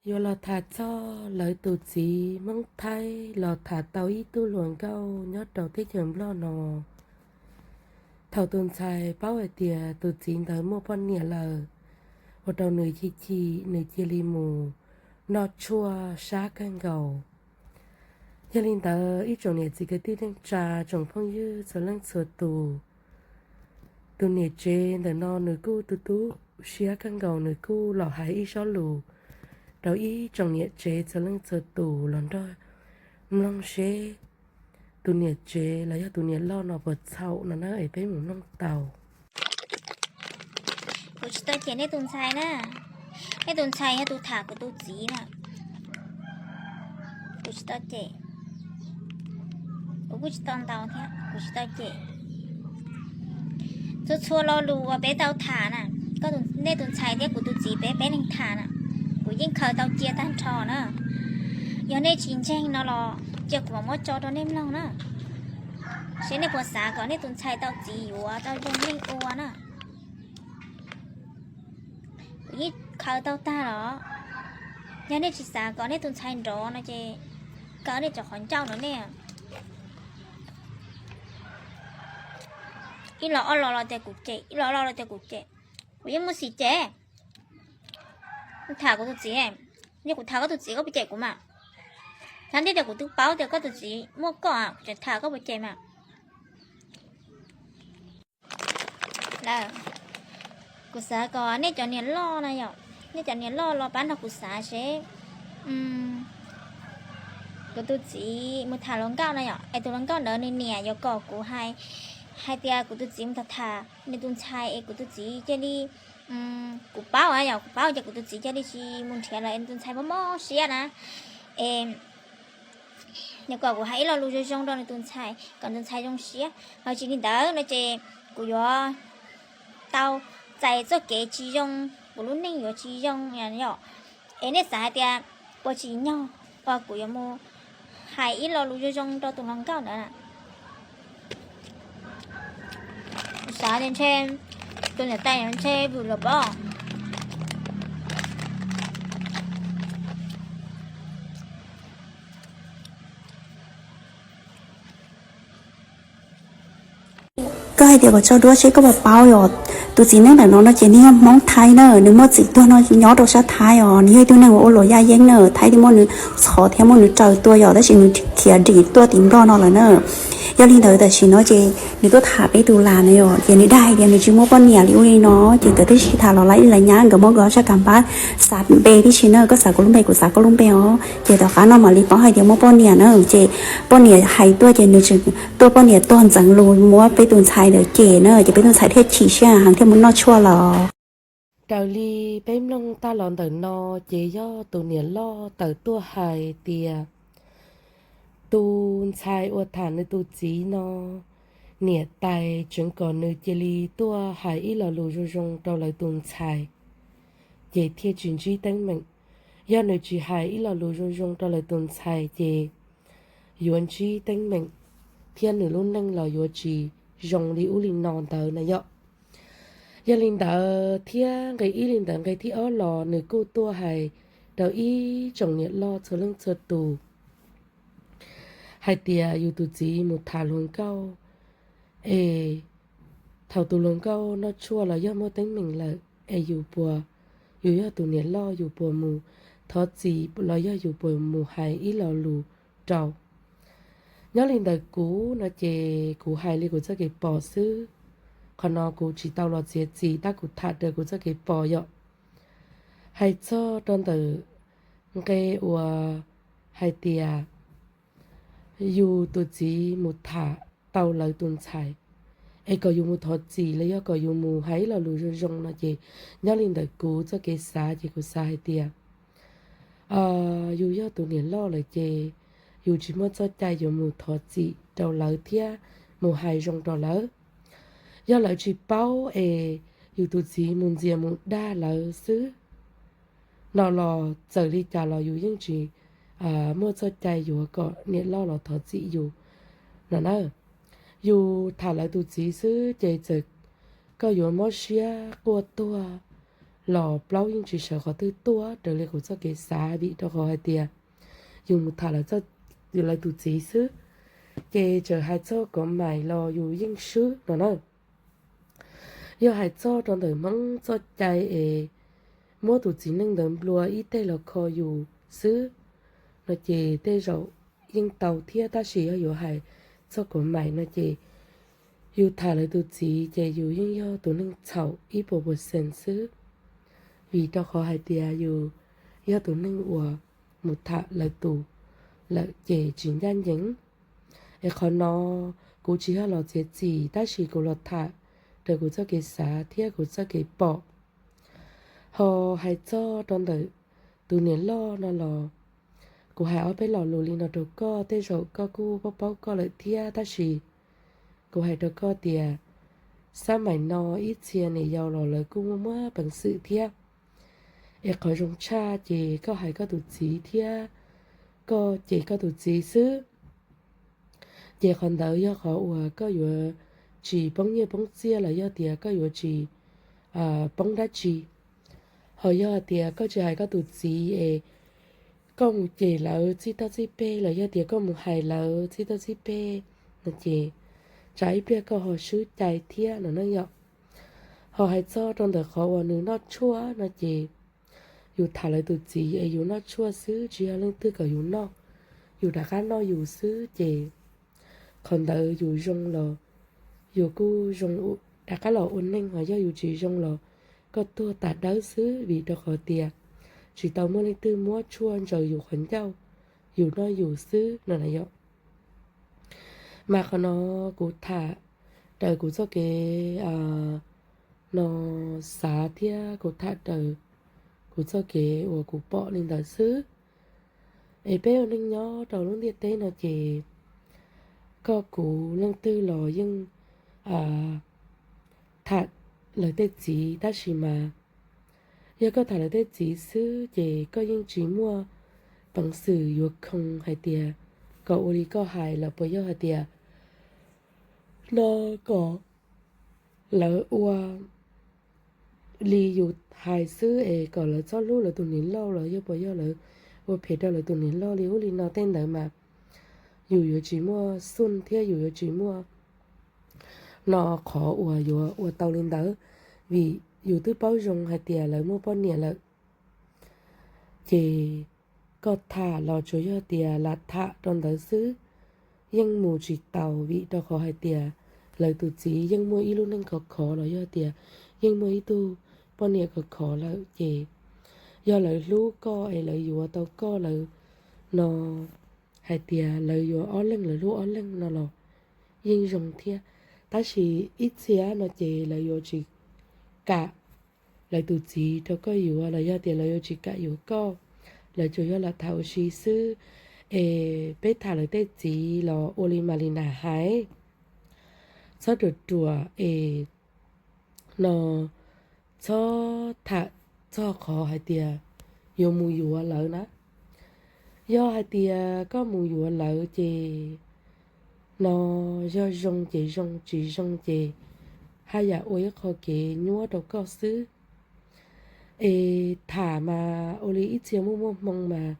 Yuav los tham txog lawv tus txiv Hmoob Thaib los tham tau ib tug hluas nkauj nyob rau teb chaws Nplog no. Thaum tus ntxhais paub hais tias tus txiv ntawd muaj poj niam lawm, ua rau nws chim chim, nws cia li mus noj tshuaj sab kawg nkaus. Yog li ntawd, ib tsoom niam txiv kwv tij neej tsa, tsoom phooj ywg txhua leej txhua tus, tus niam tsev ntawm no nws kuj tu tu siab kawg nkaus, nws kuj los hais ib sob lus rau ib tsoom niam tsev txhua leej txhua tus los nrog mloog seb tus niam tsev los yog tus niam loj no puas txhaum no na, es peb mus mloog tau. Kuv tsis tau cem nej tus ntxhais na. Nej tus ntxhais yog tus tham kuv tus txiv na. Kuv tsis tau cem. Kuv kuj tsis tau ntaus thiab, kuv tsis tau cem. Txhua txhua lo lus uas peb tau tham na, nej tus ntxhais thiab kuv tus txiv peb peb leeg tham na, kuv yeej khaws tau cia tag nrho na. Yog nej tsis ntseeg no los cia kuv mam muab tso rau nej mloog na, seb nej puas xav kom nej tus ntxhais tau txiv yuav tau zoo neej ua na. Kuv yeej khaws tau tag los. Yog nej tsis xav kom nej tus ntxhais nrov no ces kaw nej cov qhov ncauj no nej. Ib los ob los los tias kuv cem, ib los ob los los tias kuv cem. Kuv yeej muaj xiv cem. Tham kuv tus txiv, yog kuv tham koj tus txiv koj puas cem kuv mas? Thaum ntej tias kuv twb paub tias koj tus txiv muaj koj, kuv tseem tham koj puas cem mas? Kuv xav kom nej cov niam loj na yom, nej cov niam loj los pab nrog kuv xav seb kuv tus txiv mus tham hluas nkauj na yom, es tus hluas nkauj ntawd nws niam yuav kom kuv hais, hais tias kuv tus txiv mus tham tham nws tus ntxhais es kuv tus txiv cia li, kuv paub yom, kuv paub ces kuv tus txiv cia li tsis mus nrhiav lawm es nws tus ntxhais mob mob siab na. Es nws kom kuv hais ib lo lus zoo zoo rau nws tus ntxhais kom nws tus ntxhais zoo siab, ho tsis li ntawd no ces kuv yuav tau txais txoj kev tsis zoo, kuv lub neej yuav tsis zoo yom. Es nej xav hais tias puas tsim nyog uas kuv yuav mus hais ib lo lus zoo zoo rau tus hluas nkauj ntawd na? Kuv xav tias ntshe tus niam tais ntshe vwm los pob. Koj hais tias kom tso duab seb koj puas paub yom, tus txiv neej ntawm no no ces nws yog Hmoob Thaib na, nws muaj txiv tuag no nyob rau sab Thaib os, nws yog ib tug neeg uas ua luam yaj yeeb na, Thaib twb muab nws txhom thiab muab nws raws tua yom, tab sis nws khiav dim tuaj tim Nplog no lawm na. Yog li ntawd tam sim no ces nws tuaj tham peb tus las na yom, ces nws dag hais tias nws tsis muaj poj niam li ub li no, ces nkawd twb sib tham los lawm ib lawv nyab nkawd muab nkawd ob sab kam pab xav npe tib si na, koj xav kuv lub npe kuv xav koj lub npe os, ces tom qab no mam li paub hais tias muaj poj niam na, ces poj niam hais tuaj ces nws tseem tuaj poj niam tuag ntxeev lus muab peb tus ntxhais ntawd cem na, ces peb tus ntxhais thiaj chim siab heev thiaj mus noj tshuaj los. Raws li peb mloog tag los ntawm no, ces yog tus niam loj tawm tuaj hais tias tus ntxhais uas tham nws tus txiv no, niam tais tseem kom nws cia li tuaj hais ib lo lus zoo zoo rau lawv tus ntxhais, ces thiaj tsis ntsib teeb meem. Yog nws tsis hais ib lo lus zoo zoo rau lawv tus ntxhais ces yuav ntsib teeb meem thiab nws lub neej los yuav tsis zoo li ub li no ntawd na yom. Yog li ntawd thiab nqe ib li ntawd nqe thib ob los nws kuj tuaj hais rau ib tsoom niam loj txhua leej txhua tus hais tias yus tus txiv mus tham hluas nkauj, es thaum tus hluas nkauj noj tshuaj los yog muaj teeb meem lawm, es yus puas, yus yog tus niam loj yus puas mus thov txim los yog yus puas mus hais ib lo lus rau? Nyob li ntawd kuv no ces kuv hais li kuv txoj kev pom xwb. Qhov no kuv tsis tau los txiav txim tab kuv tham raws kuv txoj kev pom yom. Hais txog rau ntawm nqe uas hais tias yus tus txiv mus tham tau lawv tus ntxhais, es kom yus mus thov txim los yog kom yus mus hais ib lo lus zoo zoo no ces nyob li ntawm kuv txoj kev xav ces kuv xav hais tias yus yog tus niam loj lawm ces yus tsis muaj txoj cai yuav mus thov txim rau lawv thiab mus hais zoo rau lawv. Yog lawv tsis paub es yus tus txiv mus ntxias mus dag lawv xwb no los txawm li cas los yus yeej tsis muaj txoj cai yuav kom niam loj los thov txim yus no na. Yus tham lawv tus txiv xwb ces txawm koj yuav mob siab quaj tuag los plaub yeej tsis sawv qhov twg tuaj raws li kuv txoj kev xav vim rau qhov hais tias yus mus tham lawv tus txiv xwb, ces txawm hais txog kov mais los yus yeej swb no na. Yog hais txog rau ntawm Hmoob txoj cai es muab tus txiv neej ntawd nplua ib teg los kho yus xwb no ces tej zaum yeej tau thiab, tab sis yog yuav hais txog kov mais no ces yus tham lawv tus txiv ces yus yeej yog tus neeg txhaum ib puas percent xwb, vim rau qhov hais tias yus yog tus neeg uas mus tham lawv tus lawm ces tsis ncaj ncees. Es qhov no kuv tsis yog los txiav txim tab sis kuv los tham raws kuv txoj kev xav thiab kuv txoj kev pom. Ho hais txog rau ntawm tus niam loj no los, kuv hais ob peb lo lus li no rau koj, tej zaum koj kuj paub paub koj lawm thiab, tab sis kuv hais rau koj tias xab maim no ib txhia niam yau los lawv kuj muaj muab peev xwm thiab. Es qhov zoo tshaj ces koj hais koj tus txiv thiab koj cem koj tus txiv xwb, ces qhov ntawd yog qhov uas koj yuav tsis poob nyiaj poob txiaj los yog tias koj yuav tsis poob dab tsi. Ho yog tias koj tsis hais koj tus txiv es koj mus cem lawv txij toj txij peg los yog tias koj mus hais lawv txij toj txij peg no ces tsam ib pliag koj ho swb cai thiab no na yom. Ho hais txog rau ntawm qhov uas nws noj tshuaj no ces yus tham lawv tus txiv es yus noj tshuaj xwb, tsis yog leej twg kom yus noj, yus rov qab noj yus xwb ces qhov ntawd yus zoo los yus kuj zoo rov qab los ua neeg, ho yog yus tsis zoo los koj tuag tas dawb xwb, vim rau qhov tias tsis tau muaj leej twg muab tshuaj ntsaws yus qhov ncauj, yus noj yus xwb no na yom. Mas qhov no kuv tham raws kuv txoj kev no xav thiab kuv tham raws kuv txoj kev uas kuv pom li ntawd xwb. Es peb ua neej nyob rau lub ntiaj teb no ces koj kuv leej twg los yeej tham lawv tej txiv, tab sis mas yog koj tham lawv tej txiv xwb ces koj yeej tsis muaj peev xwm yuav khoo hais tias kom ua li koj hais los puas yog hais tias no kom lawv ua li yus hais xwb es kom lawv txhob hlub lawv tus niam loj los yog puas yog lawv ua phem rau lawv tus niam loj li ub li no tej ntawd mas yus yuav tsis muaj xun thiab yus yuav tsis muaj no qhov uas yuav ua tau li ntawd, vim yus twb paub zoo hais tias lawv muaj poj niam lawm. Ces koj tham los tsuas yog tias lam tham rau ntawd xwb, yeej mus tsis taus vim rau qhov hais tias lawv tus txiv yeej muaj ib lub neej khov khov los yog tias yeej muaj ib tug poj niam khov khov lawm ces yog lawv hlub koj es lawv yuav tau koj lawv no hais tias lawv yuav ob leeg lawv hlub ob leeg no los yeej zoo thiab. Tab sis ib txhia no ces lawv yuav tsis kam lawv tus txiv rau koj yuav los yog tias lawv yuav tsis kam yuav koj, lawv tsuas yog lam tham ua si xwb. Es peb tham lawv tej txiv los ua li Malina hais, txhob ruam ruam es no txhob tham txog qhov hais tias yuav mus yuav lawv na. Yog hais tias koj mus yuav lawv ces no yog zoo ces zoo, tsis zoo ces haj yam ua ib qho kev nyuaj rau koj xwb. Es tham mas ua li ib txhia muaj muaj hmoo mas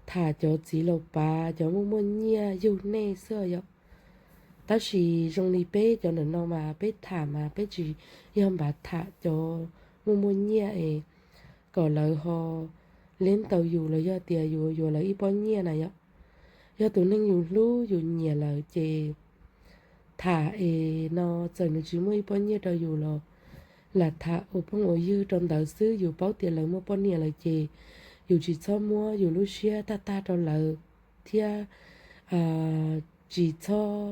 tham cov txiv laus pav cov muaj muaj nyiaj yug nej xwb yom. Tab sis zoo li peb cov ntawm no mas peb tham mas peb tsis yog npav tham cov muaj muaj nyiaj es kom lawv ho liab ntau yus los yog tias yus yuav lawv ib pob nyiaj na yom. Yog tus neeg yus hlub yus nyiam lawm ces tham es no txawm nws tsis muaj ib pob nyiaj rau yus los lam tham ua phooj ua ywg rau ntawd xwb. Yus paub tias lawv muaj poj niam lawm ces yus tsis txhob muab yus lub siab tag tag rau lawv thiab tsis txhob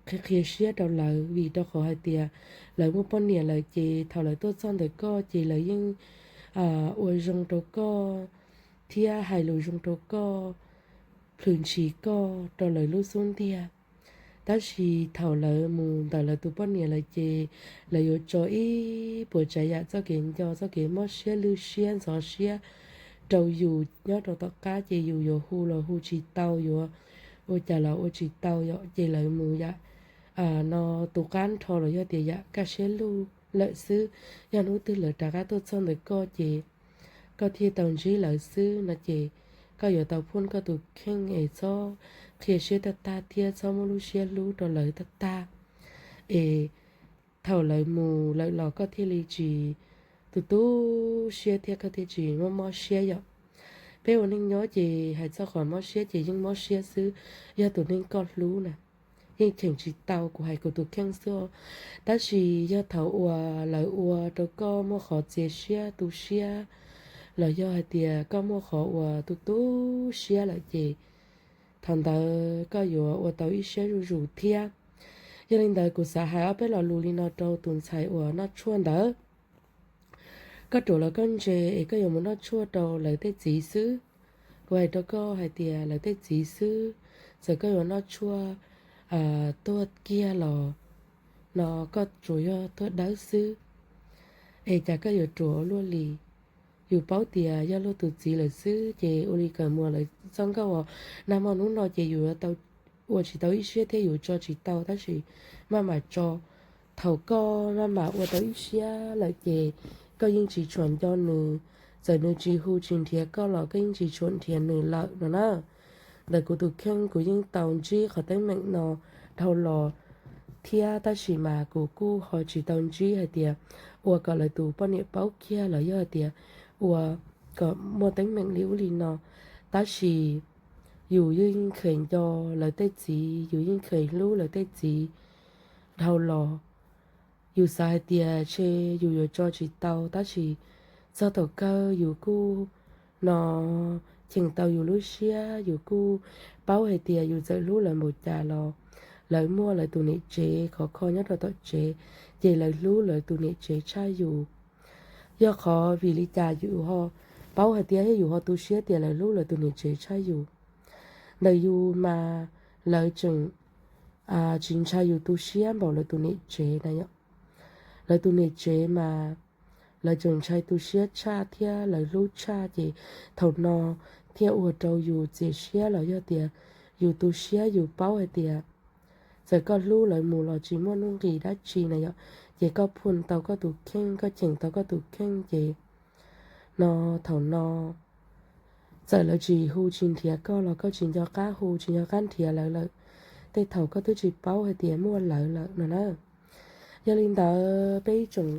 qhia qhia siab rau lawv, vim rau qhov hais tias lawv muaj poj niam lawm ces thaum lawv tuaj txog ntawm koj ces lawv yeej ua zoo rau koj thiab hais lus zoo rau koj, plhws ntshis koj rau lawv lub xub ntiag. Tab sis thaum lawv mus ntawm lawv tus poj niam lawm ces lawv yuav tso ib puas tsav yam txoj kev nco, txoj kev mob siab lwj siab ntxhov siab rau yus nyob rau tom qab ces yus yuav hu los hu tsis tau, yuav ua cas los ua tsis tau yom. Ces lawv mus yam no tu qab nrho los yog tias yam kaj siab lug lawm xwb. Yog hnub twg lawv rov qab tuaj txog ntawm koj ces koj thiaj tau ntsib lawv xwb no ces koj yuav tau phum koj tus kheej es txhob qhia siab tag tag thiab txhob muaj lub siab hlub rau lawv tag tag es thaum lawv mus lawm los koj thiaj li tsis tu tu siab thiab koj thiaj tsis mob mob siab yom. Peb ua neej nyob ces hais txog qhov mob siab ces yeej mob siab xwb, yog tus neeg koj hlub na. Yeej cheem tsis tau, kuv hais kuv tus kheej xwb. Tab sis yog thaum uas lawv ua rau koj muaj qhov txias siab tu siab los yog hais tias koj muaj qhov uas tu tu siab lawm ces thaum ntawd koj yuav ua tau ib siab zuj zus thiab. Yog li ntawd kuv xav hais ob peb lo lus li no rau tus ntxhais uas noj tshuaj ntawd. Koj ruam los koj ntse es koj yuav mus noj tshuaj rau lawv tej txiv xwb. Kuv hais rau koj hais tias lawv tej txiv xwb, txawm koj yuav noj tshuaj tuag kiag los no koj tsuas yog tuag dawb xwb. Es cas koj yuav ruam ua luaj li? Yus paub tias yog luag tus txiv lawm xwb ces ua li Kawm Muas lawv txoj nkauj uas nag hmo hnub no ces yus yuav tau ua tsis tau ib siab thiab yus tso tsis tau tab sis maj mam tso. Thaum koj maj mam ua tau ib siab lawm ces koj yeej tsis tshua nco nws, txawm nws tsis hu tsis nrhiav koj los koj yeej tsis tshua nrhiav nws lawm no na. Ntawm kuv tus kheej kuv yeej tau ntsib qhov teeb meem no dhau los thiab tab sis mas kuv kuj ho tsis tau ntsib hais tias ua kom lawv tus poj niam paub kiag los yog hais tias ua kom muaj teeb meem li ub li no. Tab sis yus yeej kheev nco lawv tej txiv, yus yeej kheev hlub lawv tej txiv dhau los. Yus xav hais tias ntshe yus yuav tso tsis tau tab sis txog thaum kawg yus kuj no cheem tau yus lub siab, yus kuj paub hais tias yus txawm hlub lawv npaum cas los lawv muaj lawv tus niam tsev khov kho nyob rau tom tsev, ces lawv hlub lawv tus niam tsev tshaj yus. Yog qhov vim li cas yus ho paub hais tias thiab yus ho tu siab tias lawv hlub lawv tus niam tsev tshaj yus? Ntawm yus mas lawv tseem tsis ntshai yus tu siab npaum lawv tus niam tsev na yom. Lawv tus niam tsev mas lawv tseem ntshai tu siab tshaj thiab lawv hlub tshaj ces thaum no thiaj ua rau yus txias siab los yog tias yus tu siab, yus paub hais tias txawm koj hlub lawv mus los tsis muaj nuj nqis dab tsi na yom, ces koj phum tau koj tus kheej, koj cheem tau koj tus kheej ces no thaum no txawm lawv tsis hu tsis nrhiav koj los koj tsis nco qab hu tsis nco qab nrhiav lawv lawm, tej thaum koj twb tsis paub hais tias muaj lawv lawm no na. Yog li ntawd peb ib tsoom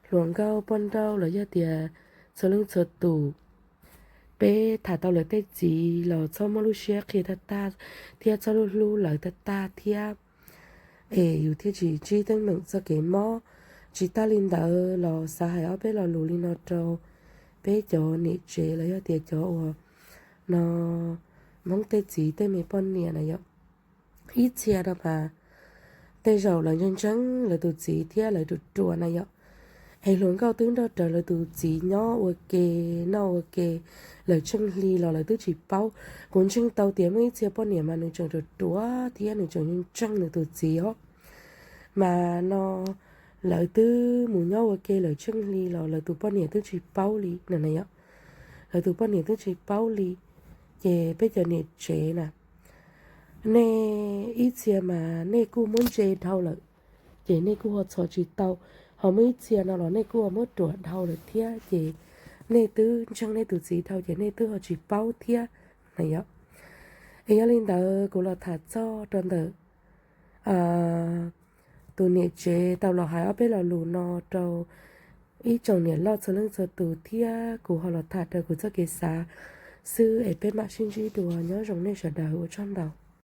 hluas nkauj poj nrauj los yog tias txhua leej txhua tus, peb tham tau lawv tej txiv los txhob muab lub siab qhia tag tag thiab txhob hlub hlub lawv tag tag thiab, es yus thiaj tsis ntsib teeb meem txoj kev mob. Tsis tas li ntawd los xav hais ob peb lo lus li no rau peb cov niam tsev los yog tias cov uas no Hmoob tej txiv tej me poj niam na yom. Ib txhia no mas tej zaum lawv ntseeg ntseeg lawv tus txiv thiab lawv ruam ruam na yom, es hluas nkauj twb nrog rawv lawv tus txiv nyob ua ke noj ua ke, lawv tsheej hli los lawv twb tsis paub. Kuv ntseeg tau tias muaj ib txhia poj niam mas nws tseem ruam ruam thiab nws tseem ntseeg nws tus txiv os, mas no lawv twb mus nyob ua ke lawv tsheej hli los lawv tus poj niam twb tsis paub li no na yom. Lawv tus poj niam twb tsis paub li. Ces peb cov niam tsev na, nej ib txhia mas nej kuj muab ntse dhau lawm, ces nej kuj ho txhos tsis tau, ho muaj ib txhia no los nej kuj ho muab ruam dhau lawm thiab, ces nej twb ntseeg nej tus txiv dhau ces nej twb ho tsis paub thiab na yom. Es yog li ntawd kuv los tham txog rau ntawm tus niam tsev tau los hais ob peb lo lus no rau ib tsoom niam loj txhua leej txhua tus thiab kuv ho los tham rau kuv txoj kev xav xwb es peb mam sib ntsib dua, nyob zoo nej sawv daws, ua tsaug ntau.